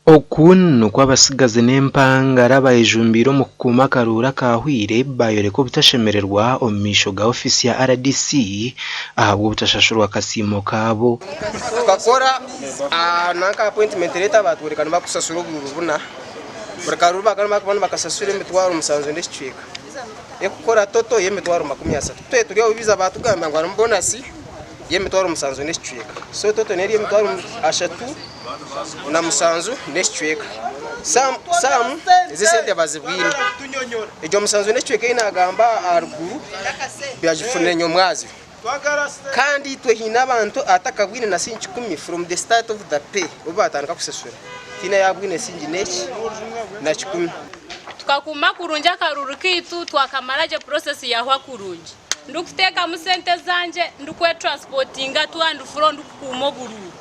Oku nikwo abatsigazi n'empangare abayejumbiire omu kukuuma akaruuru akahweire bayoreka obutashemererwa omu maisho ga ofiisi ya RDC ahabw'obutashashurwa kasiimo kaabo. Tukakora nanka appointment letter batworeka nibakusasura obururu buna buri karuru bakaba nibakuba nibakasasura emitwaro musanju n'ekicweka ekukora total y'emitwaro 30. Twe turi aho biza batugambira ngu harimu bonus y'emitwaro musanju n'ekicweka so total neri emitwaro 37 n'ekicweka. Some ezi esente bazibwine egyo musanju n'ekicweka ei nagamba aharuguru bagifunire nyomwazyo. Kandi itwe haine abantu atakabwine na siringi kikumi from the start of the pay obu batandika kushashura tihaine ayabwine siringi neki na kikumi. Tukakuuma kurungi akaruru kaitu twakamara gye process yahwa kurungi ndikuteekamu sente zangye ndikwetransportinga to and fro ndikukuuma oburuuru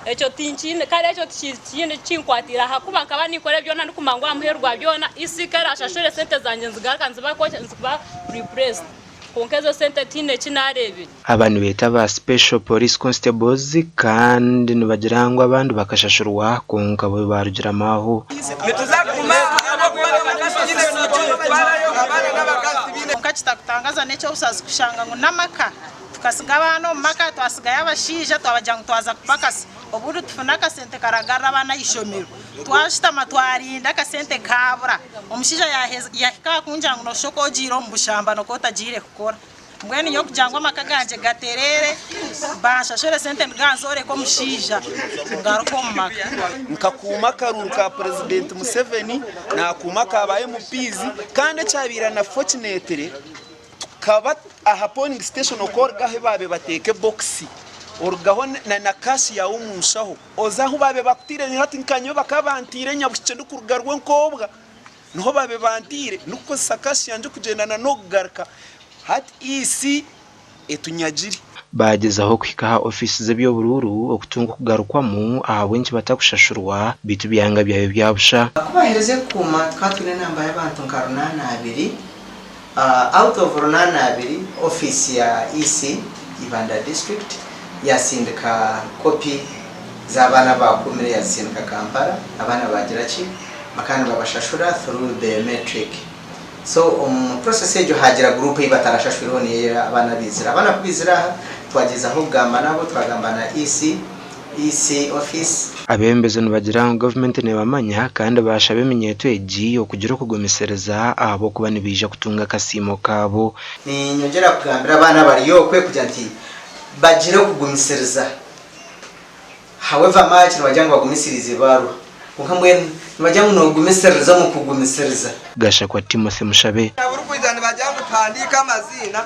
ekyo tinkiine kare ekyo tikiine ekikinkwatiire ahakuba nkaba ninkora byona ndikumanya ngu aha muheru gwa byona EC ku erashashure sente zangye nizigaruka niziba replaced. Kwonka ezo sente tihaine eki naareebire. Aba nibeeta ba Special Police Constables kandi nibagira ngu abandi bakashashurwa kwonka bo baarugiramu aho. Kwonka kitakutangaza n'eky'obusaasi kushanga ngu n'amaka tukasiga abaana omu maka twasigayo abashaija twabagira ngu twaza kupakasa obundi tufune akasente karagarura abaana aha ishomero twashutama twarinda akasente kaabura omushaija yahika aha kungira ngu noshusha oku ogiire omu bushamba n'oku otagiire kukora mbwenu nyowe kugira ngu amaka gangye gatereere banshashure sente nganzooreke omushaija ngaruke omu maka. Nkakuuma akaruuru ka Purezidenti Museveni, naakuuma aka ba MPs kandi ekyabaire unfortunately tukaba aha polling station oku oruga ahu baabaire bateeka ebokisi orugaho na cash yaawe omu nshaho oza ahu baabaire bakutaire hati nka nyowe bakaba bantaire Nyabushikye ndikuruga Rwenkobwa niho baabaire bantaire ndikukozesa cash yangye kugyenda n'okugaruka hati EC etunyagire. Baagyezaho kuhika aha ofiisi z'eby'oburuuru okutunga okugarukwamu ahabw'enki batakushashurwa beitu byanga byaba ebya busha. Ku baaherize kukuuma tukaba twine enamba y'abantu nka runaana abiri, out of runaana abiri ofiisi ya EC Ibanda District yaasindika kopi z'abaana abaakuumire yaazisindika Kampala, abaana baagira ki? Bakaba nibabashashura through biometric. So omu process egyo hagira group ei batarashashwireho niyo ey'abaana abaizire. Abaana ku baizire aha twagyezaho kugamba nabo, twagamba na EC, EC office. Abeebembezi nibagira ngu gavumenti nebamanya kandi baashaba eminyeeto egi okugira okugumisiriza ahabw'okuba nibaija kutunga akasiimo kaabo. Ninyongyera kugambira abaana abari okwe kugira nti bagire okugumisiriza. However much nibagira ngu bagumisiriize ebaruha kwonka mbwenu nibagira ngu nogumisiririza omu kugumisiriza. Gashakwa Timothy Mushabe. Burikwija nibagira ngu tuhandiike amaziina.